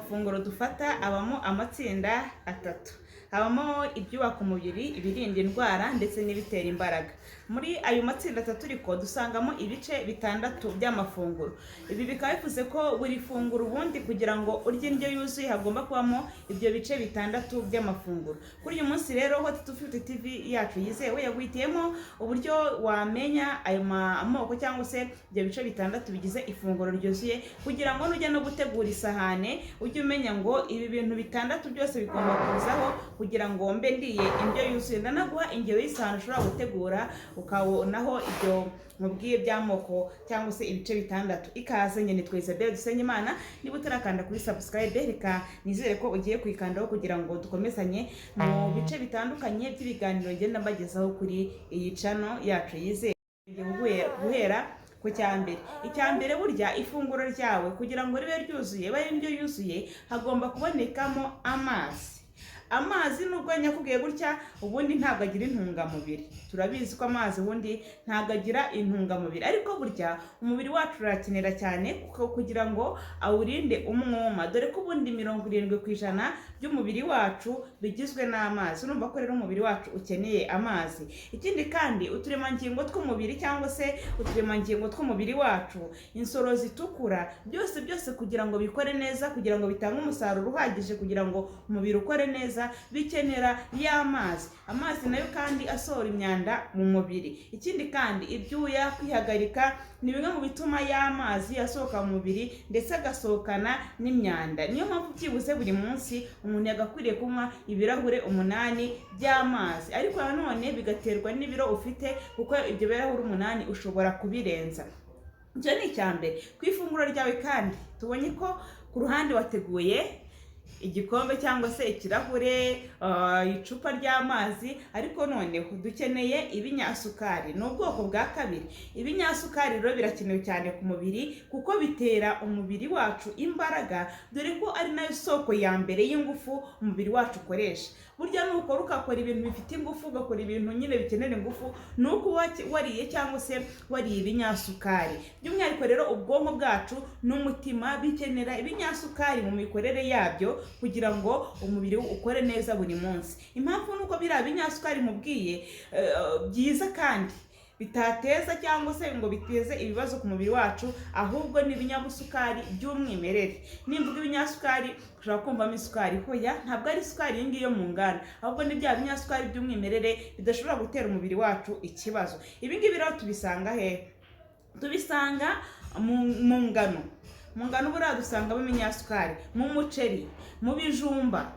Amafunguro dufata abamo amatsinda atatu: habamo ibyubaka umubiri, ibirinda indwara ndetse n'ibitera imbaraga. Muri ayo matsinda atatu ariko dusangamo ibice bitandatu by'amafunguro. Ibi bikaba bivuze ko buri funguro ubundi kugira ngo urye indyo yuzuye hagomba kubamo ibyo bice bitandatu by'amafunguro. Kuri uyu munsi rero, Hot 250 TV yacu yizewe yaguhitiyemo uburyo wamenya ayo amoko cyangwa se ibyo bice bitandatu bigize ifunguro ryuzuye, kugira ngo nujya no gutegura isahane ujye umenya ngo ibi bintu bitandatu byose bigomba kuzaho kugira ngo mbe ndiye indyo yuzuye. Ndanaguha ingero y'isahani ushobora gutegura ukabonaho ibyo mubwiye by'amoko cyangwa se ibice bitandatu. Ikaze nyine, twe Isabelle Dusenyimana. Niba utarakanda kuri subscribe, reka nizere ko ugiye kuyikandaho kugira ngo dukomezanye mu bice bitandukanye by'ibiganiro ngenda mbagezaho kuri iyi channel yacu yizewe. Guhera ku cya mbere. Icya mbere, burya ifunguro ryawe kugira ngo ribe ryuzuye, babe indyo yuzuye, hagomba kubonekamo amazi. Amazi, nubwo nyakubwiye gutya, ubundi ntabwo agira intungamubiri. Turabizi ko amazi ubundi ntabwo agira intungamubiri, ariko burya umubiri wacu urakenera cyane kuko kugira ngo awurinde umwuma, dore ko ubundi 70% by'umubiri wacu bigizwe n'amazi. Urumva ko rero umubiri wacu ukeneye amazi. Ikindi kandi, uturemangingo tw'umubiri cyangwa se uturemangingo tw'umubiri wacu, insoro zitukura, byose byose kugira ngo bikore neza, kugira ngo bitange umusaruro uhagije, kugira ngo umubiri ukore neza, bikenera y'amazi. Amazi nayo kandi asohora imyanda mu mubiri. Ikindi kandi, ibyuya, kwihagarika ni bimwe mu bituma y'amazi asohoka mu mubiri ndetse agasohokana n'imyanda. Niyo mpamvu byibuze buri munsi umuntu yagakwiriye kunywa ibirahure 8 by'amazi, ariko nanone bigaterwa n'ibiro ufite, kuko ibyo birahure 8 ushobora kubirenza. Icyo ni icya mbere. Ku ifunguro ryawe kandi tubonye ko ku ruhande wateguye igikombe cyangwa se ikirahure, icupa ry'amazi, ariko noneho dukeneye ibinyasukari. Ni ubwoko bwa kabiri. Ibinyasukari rero birakenewe cyane ku mubiri kuko bitera umubiri wacu imbaraga, dore ko ari nayo soko ya mbere y'ingufu umubiri wacu ukoresha. Burya nukora ugakora ibintu bifite ingufu, ugakora ibintu nyine bikenera ingufu, ni uko uba wariye cyangwa se wariye ibinyasukari. By'umwihariko rero, ubwonko bwacu n'umutima bikenera ibinyasukari mu mikorere yabyo kugira ngo umubiri ukore neza buri munsi. Impamvu ni uko biriya binyasukari mubwiye byiza kandi bitateza cyangwa se ngo biteze ibibazo ku mubiri wacu, ahubwo ni ibinyasukari by'umwimerere. Nimvuga ibinyasukari ushobora kumvamo isukari. Hoya, ntabwo ari isukari iyi ngiyi yo mu nganda, ahubwo ni bya binyasukari by'umwimerere bidashobora gutera umubiri wacu ikibazo. Ibi ngibi rero tubisanga hehe? Tubisanga mu ngano. Mu ngano buriya dusangamo ibinyasukari, mu muceri, mu bijumba,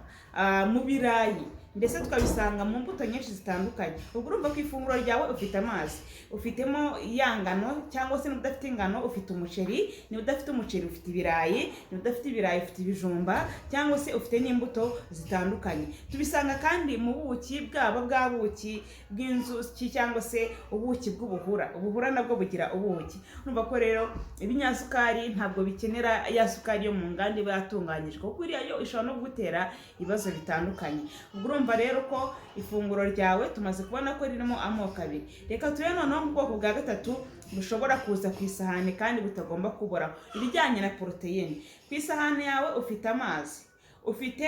mu birayi, ndetse tukabisanga mu mbuto nyinshi zitandukanye. Ubwo urumva ko ifunguro ryawe ufite amazi, ufitemo ya ngano, cyangwa se niba udafite ingano ufite umuceri, niba udafite umuceri ufite ibirayi, niba udafite ibirayi ufite ibijumba, cyangwa se ufite n'imbuto zitandukanye. Tubisanga kandi mu buki, bwaba bwa buki bw'inzuki cyangwa se ubuki bw'ubuhura. Ubuhura nabwo bugira ubuki. Urumva ko rero ibinyasukari ntabwo bikenera ya sukari yo mu nganda iba yatunganyijwe, kuko iriya yo ishobora no gutera ibibazo bitandukanye. Ubwo urumva rero ko ifunguro ryawe tumaze kubona ko ririmo amoko abiri. Reka turebe noneho mu bwoko bwa gatatu bushobora kuza ku isahani kandi butagomba kubura, ibijyanye na poroteyine. Ku isahani yawe ufite amazi, ufite,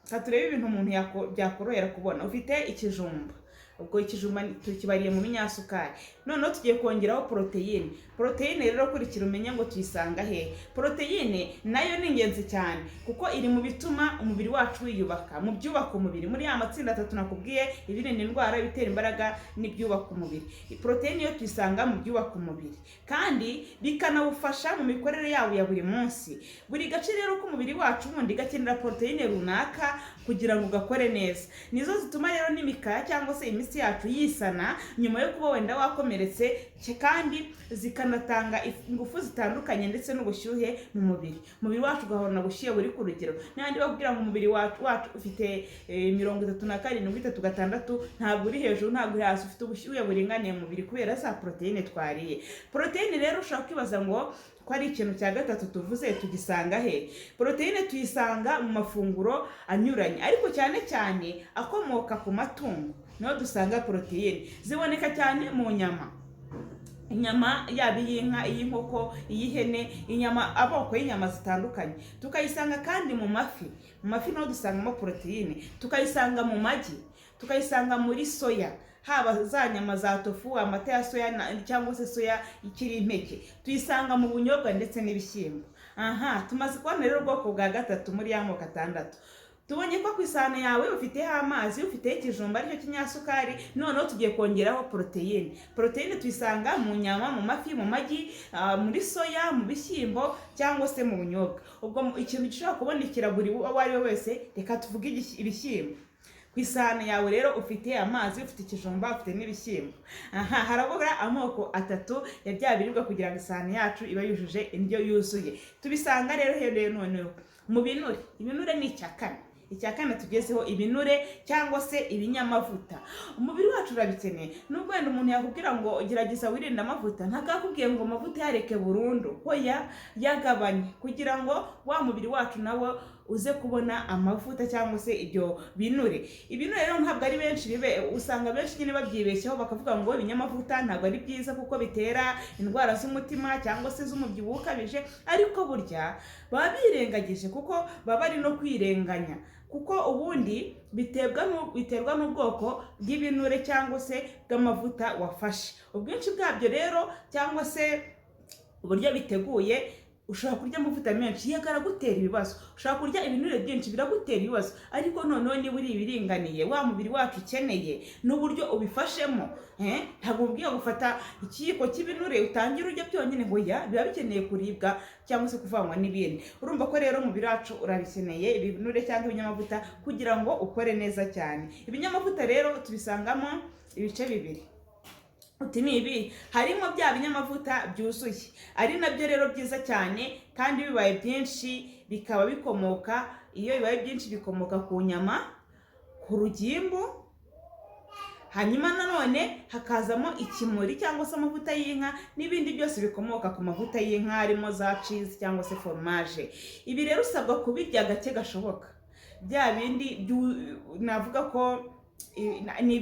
reka turebe ibintu umuntu byakorohera kubona, ufite ikijumba. Ubwo ikijumba tukibariye mu binyasukari. Noneho tugiye kongeraho poroteyine. Poroteyine rero, kurikira umenye ngo tuyisanga hehe. Poroteyine nayo ni ingenzi cyane kuko iri mu bituma umubiri wacu wiyubaka, mu byubaka umubiri, muri ya matsinda atatu nakubwiye: ibirinda indwara, ibitera imbaraga n'ibyubaka umubiri. Poroteyine yo tuyisanga mu byubaka umubiri kandi bikanawufasha mu mikorere yawo ya buri munsi. Buri gace rero k'umubiri wacu ubundi gakenera poroteyine runaka kugira ngo gakore neza. Nizo zituma rero n'imikaya cyangwa se imitsi yacu yisana nyuma yo kuba wenda wakomeretse, kandi zikanatanga ingufu zitandukanye ndetse n'ubushyuhe mu mubiri. Umubiri wacu ugahorana ubushyuhe buri ku rugero. N'ahandi bakubwira ngo umubiri wacu ufite 37, 36, ntabwo uri hejuru, ntabwo uri hasi, ufite ubushyuhe buringaniye mu mubiri kubera za poroteyine twariye. Poroteyine rero, ushobora kwibaza ngo ko ari ikintu cya gatatu tuvuze, tugisanga he? Poroteyine tuyisanga mu mafunguro anyuranye, ariko cyane cyane akomoka ku matungo niho dusanga poroteyine. Ziboneka cyane mu nyama. Inyama yaba iy'inka, iy'inkoko, iy'ihene, inyama, amoko y'inyama zitandukanye. Tukayisanga kandi mu mafi. Mu mafi naho dusangamo poroteyine. Tukayisanga mu magi, tukayisanga muri soya, haba za nyama za tofu, amata ya soya cyangwa se soya ikiri impeke. Tuyisanga mu bunyobwa ndetse n'ibishyimbo. Aha tumaze kubona rero ubwoko bwa gatatu muri ya moko atandatu. Tubonye ko ku isahani yawe ufiteho amazi, ufiteho ikijumba aricyo kinyasukari, noneho tugiye kongeraho poroteyine. Poroteyine tuyisanga mu nyama, mu mafi, mu magi, muri soya, mu bishyimbo cyangwa se mu bunyobwa. Ubwo ikintu gishobora kubonekera buri uwo ari we wese, reka tuvuge ibishyimbo. Ku isahani yawe rero ufite amazi, ufite ikijumba, ufite n'ibishyimbo. Aha harabura amoko atatu ya bya biribwa kugira ngo isahani yacu ibe yujuje indyo yuzuye. Tubisanga rero hereye noneho mu binure. Ibinure ni icya kane. Icya kane tugezeho, ibinure cyangwa se ibinyamavuta. Umubiri wacu urabikeneye. Nubwo wenda umuntu yakubwira ngo gerageza wirinde amavuta, ntabwo akubwiye ngo amavuta yareke burundu. Hoya, yagabanye kugira ngo wa mubiri wacu nawo uze kubona amavuta cyangwa se ibyo binure. Ibinure rero ntabwo ari benshi bibe, usanga benshi nyine babyibeshyaho, bakavuga ngo ibinyamavuta ntabwo ari byiza kuko bitera indwara z'umutima cyangwa se z'umubyibuho ukabije. Ariko burya baba birengagije, kuko baba bari no kwirenganya, kuko ubundi biterwa n'ubwoko bw'ibinure cyangwa se bw'amavuta wafashe, ubwinshi bwabyo rero cyangwa se uburyo biteguye. Ushobora kurya amavuta menshi, yego aragutera ibibazo. Ushobora kurya ibinure byinshi, biragutera ibibazo. Ariko noneho niba uri ibiringaniye wa mubiri wacu ukeneye n'uburyo ubifashemo, ntabwo ubwiye gufata ikiyiko cy'ibinure utangire urya byonyine ngo ya biba bikeneye kuribwa cyangwa se kuvangwa n'ibindi. Urumva ko rero umubiri wacu urabikeneye, ibinure cyangwa ibinyamavuta, kugira ngo ukore neza cyane. Ibinyamavuta rero tubisangamo ibice bibiri. Uti ni ibi? Harimo bya binyamavuta byuzuye, ari nabyo rero byiza cyane, kandi bibaye byinshi bikaba bikomoka, iyo bibaye byinshi bikomoka ku nyama, ku rugimbu. Hanyuma nanone hakazamo ikimuri cyangwa se amavuta y'inka n'ibindi byose bikomoka ku mavuta y'inka, harimo za cheese cyangwa se fromage. Ibi rero usabwa kubirya gake gashoboka. Bya bindi navuga ko ni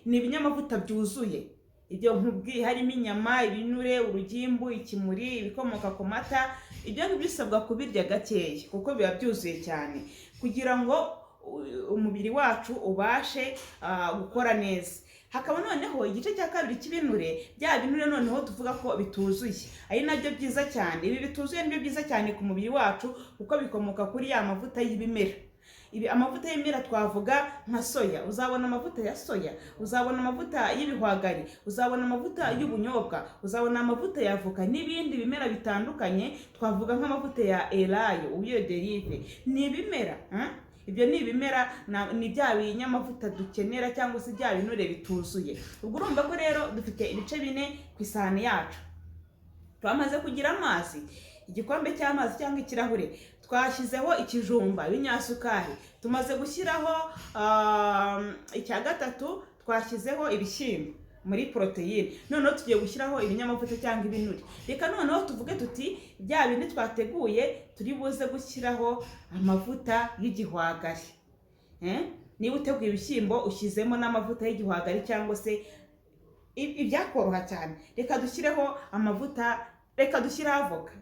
ibinyamavuta byuzuye, ibyo nkubwiye, harimo inyama, ibinure, urugimbu, ikimuri, ibikomoka ku mata, ibyo ngibyo usabwa kubirya gakeya kuko biba byuzuye cyane, kugira ngo umubiri wacu ubashe gukora neza. Hakaba noneho igice cya kabiri cy'ibinure, bya binure noneho tuvuga ko bituzuye, ari nabyo byiza cyane. Ibi bituzuye nibyo byiza cyane ku mubiri wacu, kuko bikomoka kuri ya mavuta y'ibimera. Ibi amavuta y'ibimera twavuga nka soya. Uzabona amavuta ya soya, uzabona amavuta y'ibihwagari, uzabona amavuta y'ubunyobwa, uzabona amavuta ya avoka n'ibindi bimera bitandukanye. Twavuga nk'amavuta ya elayo, huile d'olive, ni ibimera, Ibyo ni ibimera, ni bya binyamavuta dukenera cyangwa se bya binure bituzuye. Ubwo urumva ko rero dufite ibice bine ku isahani yacu. Twamaze kugira amazi, igikombe cy'amazi cyangwa ikirahure, twashyizeho ikijumba, ibinyasukari, tumaze gushyiraho icya gatatu, twashyizeho ibishyimbo muri poroteyine, noneho tugiye gushyiraho ibinyamavuta cyangwa ibinure. Reka noneho tuvuge tuti bya bindi twateguye turi buze gushyiraho amavuta y'igihwagari. Niba uteguye ibishyimbo ushyizemo n'amavuta y'igihwagari cyangwa se ibyakoroha cyane, reka dushyireho amavuta, reka dushyireho avoka.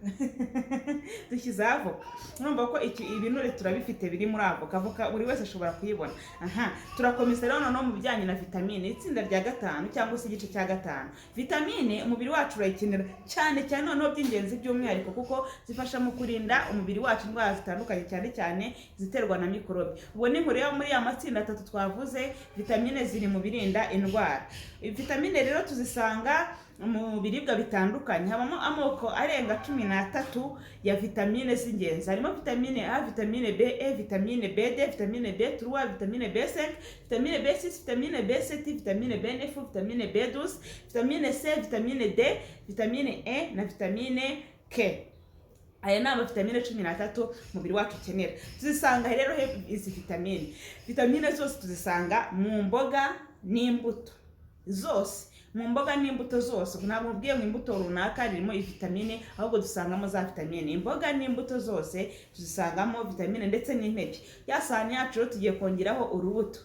Dushyizeho avoka. Urumva ko ibinure turabifite biri muri avoka. Avoka buri wese ashobora kuyibona. Aha turakomeza rero noneho mu bijyanye na vitamine, itsinda rya gatanu cyangwa se igice cya gatanu. Vitamine umubiri wacu urayikenera cyane cyane, noneho by'ingenzi by'umwihariko, kuko zifasha mu kurinda umubiri wacu indwara zitandukanye, cyane cyane iziterwa na mikorobe. Ubwo ni inkuru yo muri ya matsinda atatu twavuze, vitamine ziri mu birinda indwara. Vitamine rero tuzisanga mu biribwa bitandukanye. Habamo amoko arenga 13 ya vitamine z'ingenzi. Harimo vitamine A, vitamine B, E, vitamine BD, vitamine B3, vitamine B5, vitamine B6, vitamine B7, vitamine B9, vitamine B12, vitamine C, vitamine D, vitamine E na vitamine K. Aya ni amavitamine 13 umubiri wacu ukenera. Tuzisanga rero izi vitamine? Vitamine zose tuzisanga mu mboga n'imbuto zose, mu mboga n'imbuto zose. Ntabwo mubwiye ngo imbuto runaka ririmo vitamine, ahubwo dusangamo za vitamine. Imboga n'imbuto zose tuzisangamo vitamine ndetse n'impeke. Ya sahani yacu rero tugiye kongeraho urubuto.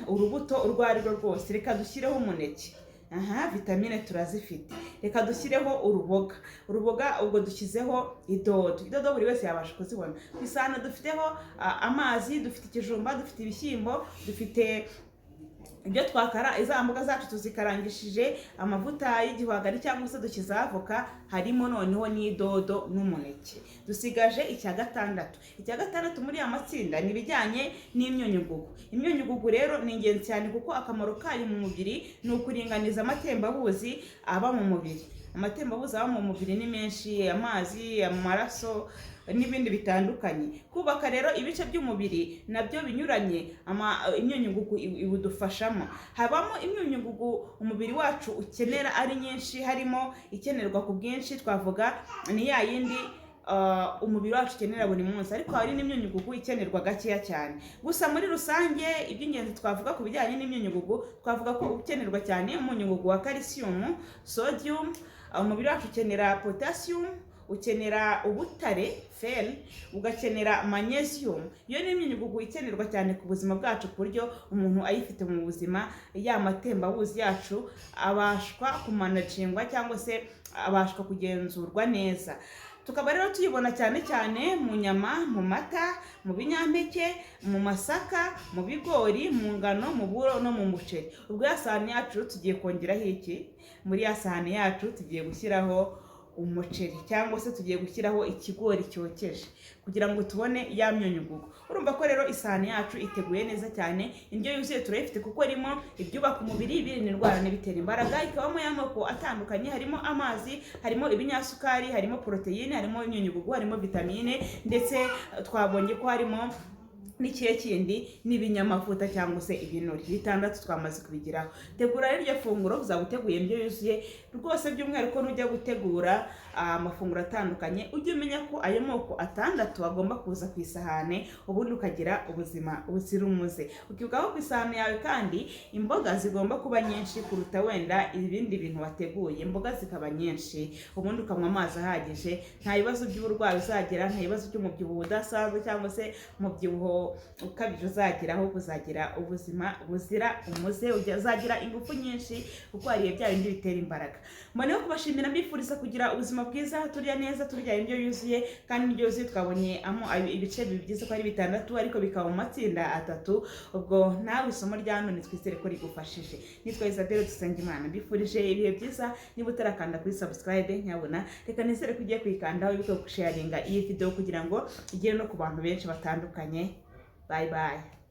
Urubuto urwo ari rwo rwose, reka dushyireho umuneke. Aha, vitamine turazifite. Reka dushyireho uruboga. Uruboga ubwo dushyizeho idodo. Idodo buri wese yabasha kuzibona. Ku isahani dufiteho amazi, dufite ikijumba, dufite ibishyimbo, dufite ibyo twakara, iza mboga zacu tuzikarangishije amavuta y'igihwagari cyangwa se dushyizeho avoka, harimo noneho n'idodo n'umuneke. Dusigaje icya gatandatu. Icya gatandatu muri ya matsinda ni ibijyanye n'imyunyugugu. Imyunyugugu rero ni ingenzi cyane, kuko akamaro kayo mu mubiri ni ukuringaniza amatembabuzi aba mu mubiri. Amatembabuzi aba mu mubiri ni menshi: amazi, amaraso n'ibindi bitandukanye. Kubaka rero ibice by'umubiri nabyo binyuranye, imyunyungugu iwudufashamo. Habamo imyunyungugu umubiri wacu ukenera ari nyinshi. Harimo ikenerwa ku bwinshi, twavuga ni ya yindi umubiri wacu ukenera buri munsi, ariko hari n'imyunyungugu ikenerwa gakeya cyane. Gusa muri rusange, iby'ingenzi twavuga ku bijyanye n'imyunyungugu, twavuga ko ukenerwa cyane umunyungugu wa calcium, sodium, umubiri wacu ukenera potassium, ukenera ubutare fer, ugakenera magnesium. Iyo ni imyunyungugu ikenerwa cyane ku buzima bwacu, ku buryo umuntu ayifite mu buzima, ya matembabuzi yacu abashwa kumanagingwa cyangwa se abashwa kugenzurwa neza. Tukaba rero tuyibona cyane cyane mu nyama, mu mata, mu binyampeke, mu masaka, mu bigori, mu ngano, mu buro no mu muceri. Ubwo ya sahani yacu tugiye kongeraho iki? Muri ya sahani yacu tugiye gushyiraho umuceri cyangwa se tugiye gushyiraho ikigori cyokeje kugira ngo tubone ya myunyugugu. Urumva ko rero isahani yacu iteguye neza cyane. Indyo yuzuye turayifite, kuko irimo ibyubaka umubiri, ibirinda indwara n'ibitera imbaraga, ikabamo y'amoko atandukanye: harimo amazi, harimo ibinyasukari, harimo poroteyine, harimo imyunyugugu, harimo vitamine, ndetse twabonye ko harimo n'ikihe kindi? N'ibinyamavuta cyangwa se ibinure. Bitandatu twamaze kubigeraho. Tegura rero iryo funguro, uzaba uteguye indyo yuzuye rwose. By'umwihariko nujya gutegura amafunguro atandukanye, ujye umenya ko ayo moko atandatu agomba kuza ku isahane, ubundi ukagira ubuzima buzira umuze. Ukibuka ko ku isahane yawe kandi imboga zigomba kuba nyinshi kuruta wenda ibindi bintu wateguye, imboga zikaba nyinshi, ubundi ukanywa amazi ahagije. Nta bibazo by'uburwayi uzagira, nta bibazo by'umubyibuho udasanzwe cyangwa se umubyibuho ukabije uzagira, ahubwo uzagira ubuzima buzira umuze, uzagira ingufu nyinshi kuko wariye bya bindi bitera imbaraga. Mboneyeho kubashimira, mbifuriza kugira ubuzima bwiza, turya neza, turya indyo yuzuye. Kandi indyo yuzuye twabonye amo ibice bigize ko ari bitandatu, ariko bikaba mu matsinda atatu. Ubwo nawe isomo rya none twizere ko rigufashije. Nitwa Isabelle Dusengimana, mbifurije ibihe byiza. Niba utarakanda kuri subscribe, nyabuna reka nizere ko ugiye kuyikandaho, wibuke gusharinga iyi video kugira ngo igere no ku bantu benshi batandukanye. Bye bye.